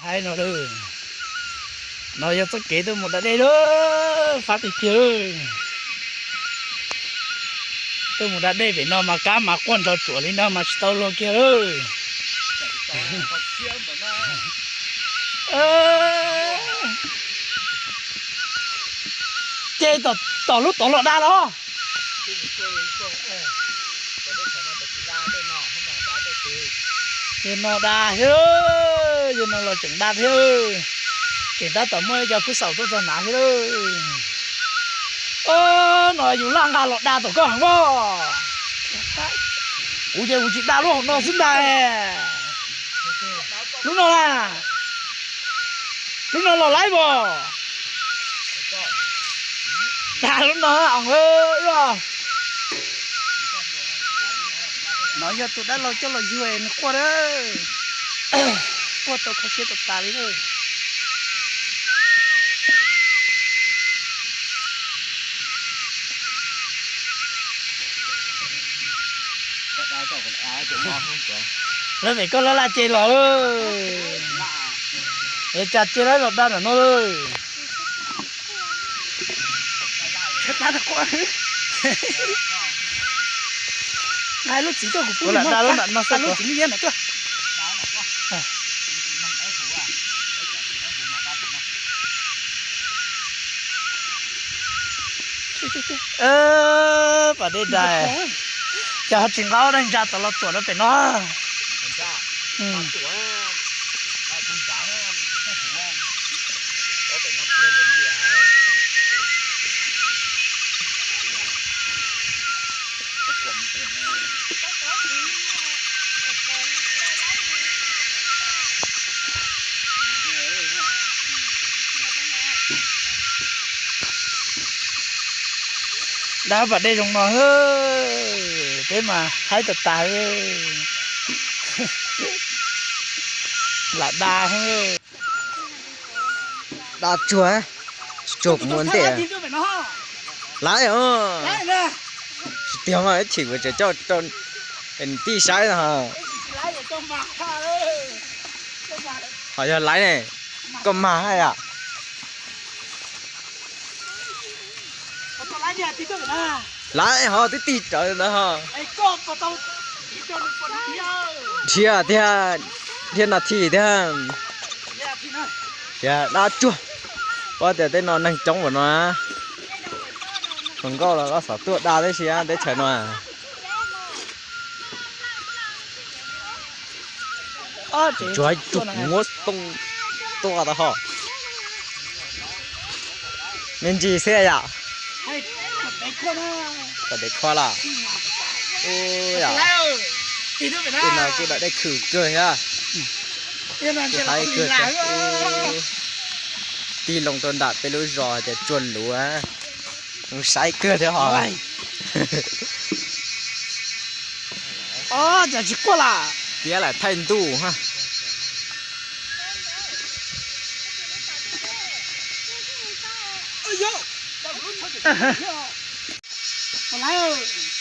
Hais no, no yog txoj kev tuaj mus da dej lawm, fab tiag tiag. Tuaj mus da dej pem no mas kab mas quaj nrov tsuam li no mas tsis tau luag kiag lawm. Ces tom lub tod los da los? Yog no da thiab, yog no los tseem da thiab. Tseem tab tom muaj ib co phub xaum tuaj txog hnav thiab. No yus laj nqa los da tom koj heev os. Kuv ces kuv tsis da lub hauv no xwb ntag. Lub no na, lub no los laib pom. Da lub no os. No yog tus dab laug coj los yug nws quaj, quaj tau kho siab tau tas li. Lawv pem koj laj laj ces los, es cas cia lawv los da ntawm no lawm. Lub txiv tuaj kuv pub da lub no xwb, lub txiv liab ntawm tuaj. Pas dej dais, cas ho tsis nqa dej ntsa tom los tuam rau pem no. Da pas dej zoo no, peb mas haib tas tas. Lam da, da tsuag, tsuag kuv mus ntej. Laiv, tsis tiag mas ib chim kuv tseem coj rau tij saib no. Ho yog laiv ne, koj mag hais yom. Laiv ho twb tig rawv ntawd ho. Dhia tiag, dhia nas this tiag. Tias dab tsuag, paub tias tej no neeg coob npaum no. Hluas nkauj los xav tuaj da tib si teb chaws no. Tsuas tsuag muab tooj tua tau ho. Me ntsis xwb yom. Kom dev kho los. Tej no kuj dam dej khwm kawg thiab. Kuj haib kawg thiab. Tig loo rau nram peb lub zos hais tias tsuag luv, zoo saib kawg thiab ho. Tiab lam thaij ntuj ha.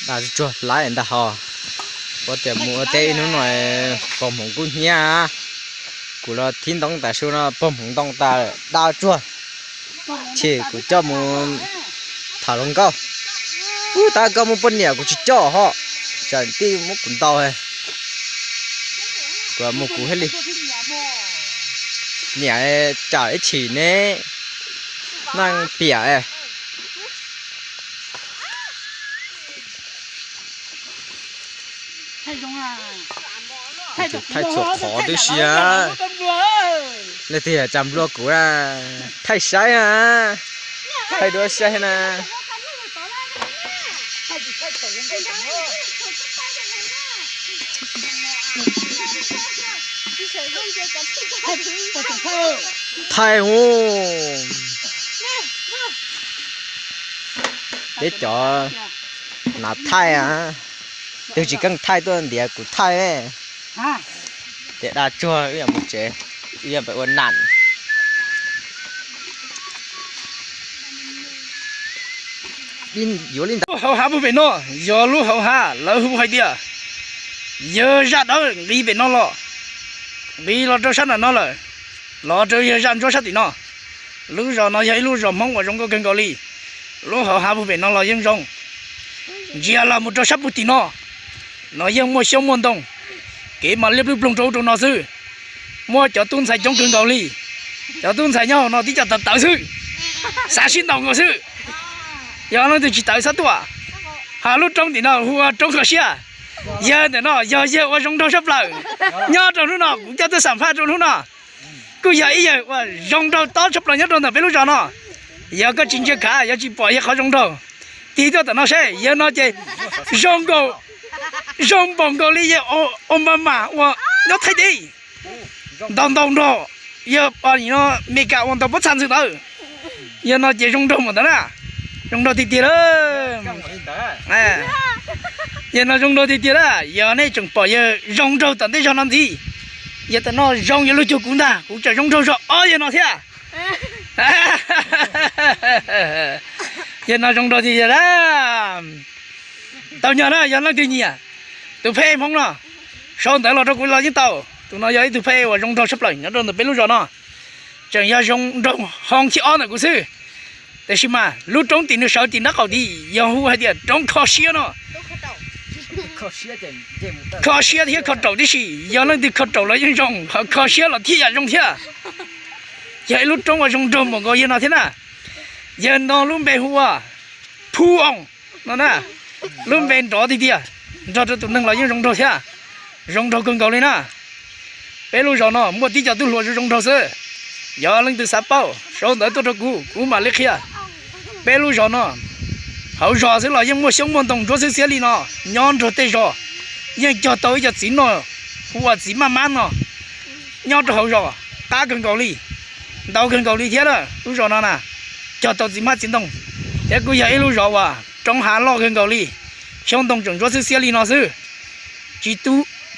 Dab tsuag laiv ntag ho. Ua tias mus ua teb ib hnub no pog hmoov kub hnyiab. Kuv los thib ntoo tas su no pog hmoov ntoo tas dab tsuag. Chim kuv coj mus tham hluas nkauj. Ub, tab koj muaj poj niam kuv tsis coj ho. Tsam tij muab kuv ntaus. Kuv mus kuv thiaj li. Niam, tsam ib chim ne, neeg piam. Thaij txhua qhov tib si. Leej twg tsam nplua kuv, thaij saib na, thaij duab saib na. Thaij hu. Peb cov hnav thaij, twg tsis keej thaij tuaj ntiav kuv thaij. Tias dab tsuag wb yuav mus tsev, wb yuav pem ua nam. Yuav li ntawd. Lub hauv hav puag pem no yog lub hauv hav lawv hu hais tias yawg zaj dawb nqis pem no los, nqis los rau sab nram no lawm. Los rau yawg zaj ntsuab sab tim no. Lub zos no yog ib lub zos Hmoob uas zoo nkauj kawg nkaus li. Lub hauv hav puag pem no los yeej zoo. Ntsia los mus rau sab puag tim no, no yeej muaj xyoob muaj ntoo. Kev mas liab ploog ploog rau ub rau no xwb. Muaj cov tub ntxhais coob kawg nkaus li. Cov tub ntxhais nyob hauv no tib co tawv tawv xwb, xav sib ntaus nkaus xwb. Yog leej twg tsis tawv txhob tuaj. Ho lub roob tim no hu ua roob kho siab. Yawg ntawm no yog yawg uas zoo nraug tshaj plaws nyob rau hnub no kuv coj tuaj xam phaj rau hnub no. Kuj yog ib yawg uas zoo nraug tob tshaj plaws nyob rau ntawm peb lub zos no. Yog koj tsis ntsia khav yuav tsis pom yawg qhov zoo nraug. Tig tuaj tom no seb, yawg no ces zoo nkaus, zoo npaum nkaus li yawg Obama uas nyob Thaib teb. Ntaus ntaus nrog yawg Meskas uas ntaus pob txha ntxwv ntawd. Yawg no ces zoo nraug npaum ntawd na. Zoo nraug tiag tiag lawm. Yawg no zoo nraug tiag tiag lawm, yog nej tseem pom yawg zoo nraug tom ntej zog no ntxiv, yawg tom no zoo yuav luag cuag kuv ntag, kuv tseem zoo nraug zog ob yawg no thiab. Yawg no zoo nraug tiag tiag lawm. Tau nyob na, yog leej twg nyiam tus phab ej Hmoob no, sau ntawv los rau kuv los yeej tau. Tus no yog ib tug phab ej uas zoo nraug tshaj plaws nyob rau ntawm peb lub zos no. Tseem yog zoo nraug hoo thib ob ntawm kuv xwb. Tiam sis mas lub roob tim nws sawv tim nraub qaum tid yog hu hais tias roob kho siab no. Kho siab thiab kho raum tib si, yog leej twg kho raum los yeej zoo, ho kho siab los thiaj yam zoo thiab. Yog ib lub roob uas zoo nraug npaum nkaus yawg no thiab na. Yawg no lub npe hu ua Phu Oos no na. Lub npe nrov tiag tiag, nrog rau tus neeg los yeej zoo nraug thiab. Zoo nraug kawg nkaus li na. Peb lub zos no muaj tib co tub hluas zoo zoo nraug xwb. Yog leej twg xav paub sau ntawv tuaj rau kuv, kuv mam li qhia. Peb lub zos no, hauv zos xwb los yeej muaj xyoob muaj ntoo ntsuab xwb xiab li no. Nyob nrog tej zos yeej cog tau ib co txiv no hu ua txiv maj mab no nyob rau hauv zos, qab kawg nkaus li, ntau kawg nkaus li thiab na. Lub zos no na, cog tau txiv hmab txiv ntoo, thiab kuj yog ib lub zos uas roob hav loj kawg nkaus li. Xyoob ntoo tseem ntsuab xwb xiab li no xwb,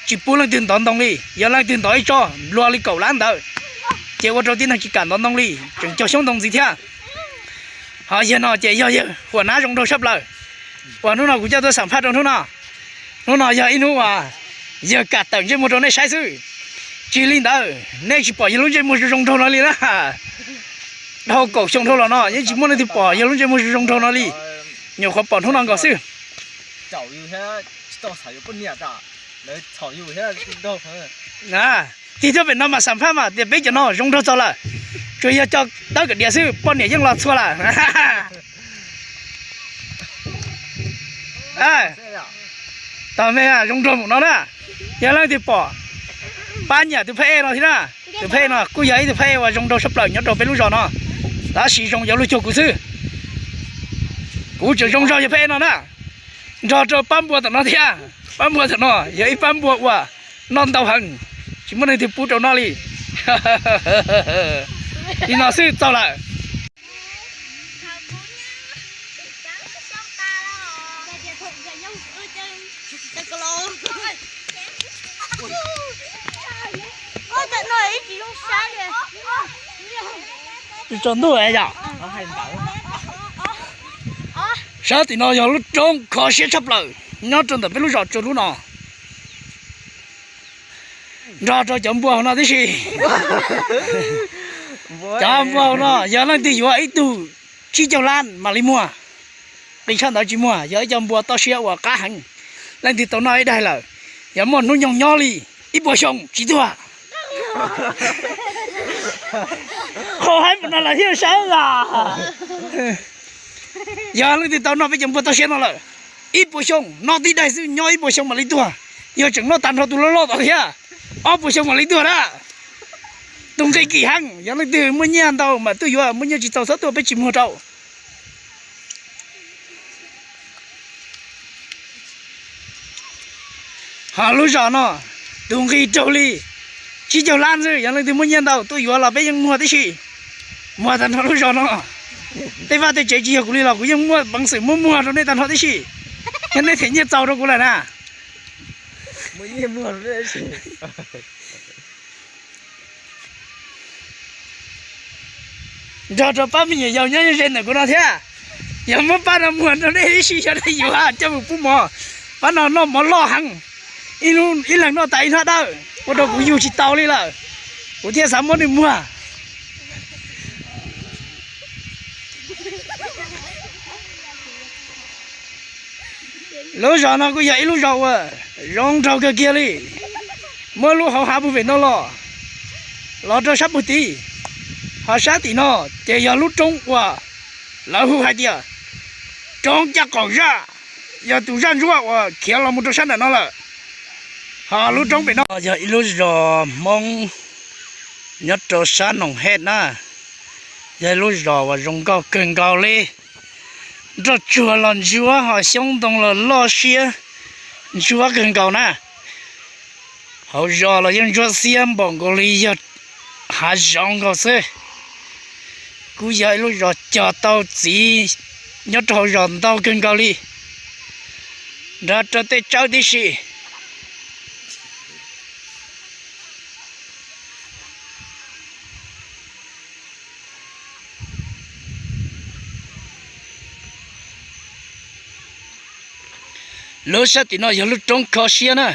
tsis pub leej twg ntov ntoo li. Yog leej twg ntov ib tsob nplua li kaum lab ntawd, ces ua rau tib neeg tsis kam ntov ntoo li, tseem cog xyoob ntoo ntxiv thiab. Ho yawg no ces yog yawg huam nab zoo nraug tshaj plaws uas hnub no kuv coj tuaj xam phaj rau hnub no. Hnub no yog ib hnub uas yawg kam tawm ntsej muag rau nej saib xwb. Tsis li ntawd nej tsis pom yawg lub ntsej muag zoo zoo nraug no li na. Dhau kaum xyoo dhau los no yeej tsis muaj leej twg pom yawg lub ntsej muag zoo zoo nraug no li. Nyuam qhuav pom hnub no nkaus xwb. Tig tuaj pem no mas xam phaj mas tias peb cov no zoo nraug txaus lawm. Tsuas yog cov tawb kav diav xwb, poj niam yeej los txhua lawm. Tag me zoo nraug mus no na. Yog leej twg pom, pab nyiam tus phab ej no thiab na. Tus phab ej no kuj yog ib tug phab ej uas zoo nraug tshaj plaws nyob rau peb lub zos no, tab sis zoo yuav luag cuag kuv xwb. Kuv tseem zoo zog yog phab ej no na. Nrog rau pab npua tom no thiab. Pab npua tom no yog ib pab npua uas noj ntau heev, tsis muaj leej twg pub rau noj li. Li no xwb txaus lawm. Tsaus ntuj yom. Sab tim no yog lub roob kho siab tshaj plaws nyob rau ntawm peb lub zos tsuas lub no. Nrog rau cov npua hauv no tib si. Cov npua hauv no yog leej twg yuav ib tug tsib caug lab mam li muag. Qis tshaj ntawd tsis muag, yog ib co npua toj siab uas qab heev. Leej twg tau noj ib daig lawm, yog muaj hnub nyoog nyob li ib puas xyoo tsis tuag. Qhov haib mus no lawm thiaj sawb las. Yog leej twg tau noj peb cov npua toj siab no lawm, ib puas xyoo noj tib daig xwb nyob ib puas xyoo mam li tuag. Yog tseem noj tag nrho tus loj loj tom thiab, ob puas xyoo mam li tuag na. Tus nqi kim heev, yog leej twg muaj nyiaj ntau mas tuaj yuav, muaj nyiaj tsis txaus txhob tuaj peb tsis muag rau. Ho lub zos no, tus nqi raug li tsib caug lab xwb, yog leej twg muaj nyiaj ntau tuaj yuav los peb yeej muag tib si. Muag tag nrho lub zos no. Tej vaj tej tsev tsis yog kuv li los kuv yeej muaj peev xwm muab muag rau nej tag nrho tib si. Yog nej them nyiaj txaus rau kuv lawm na. Nrog rau pab me nyuam yaus nyob ze ntawm kuv no thiab, yog muab pab no muag rau nej ib si, yog nej yuav coj mus pub mov. Pab no noj mov loj heev, ib leeg noj tas ib hnab dawb, ua rau kuv yug tsis tau li lawm. Kuv thiaj xav muab nej muag. Lub zos no kuj yog ib lub zos uas zoo nraug kawg kiag li. Muaj lub hauv hav puag pem no los, los rau sab puag tid, ho sab tim no ces yog lub roob uas lawv hu hais tias roob Caj Qaum Zaj, yog tus zaj ntsuab uas khiav los mus rau sab nram no lawm. Ho lub roob pem no yog ib lub zos Hmoob nyob rau sab Noom Hej na, yog ib lub zos uas zoo nkauj kawg nkaus li. Nroj tsuag los ntsuab, ho xyoob ntoo los loj siab ntsuab kawg nkaus na. Hauv zos los yeej ntsuab xiab npaum nkaus li yog hav zoov nkaus xwb. Kuj yog ib lub zos cog tau txiv nyob rau hauv zos ntau kawg nkaus li, nrog rau tej tsawb tib si. Lub sab tim no yog lub roob kho siab na.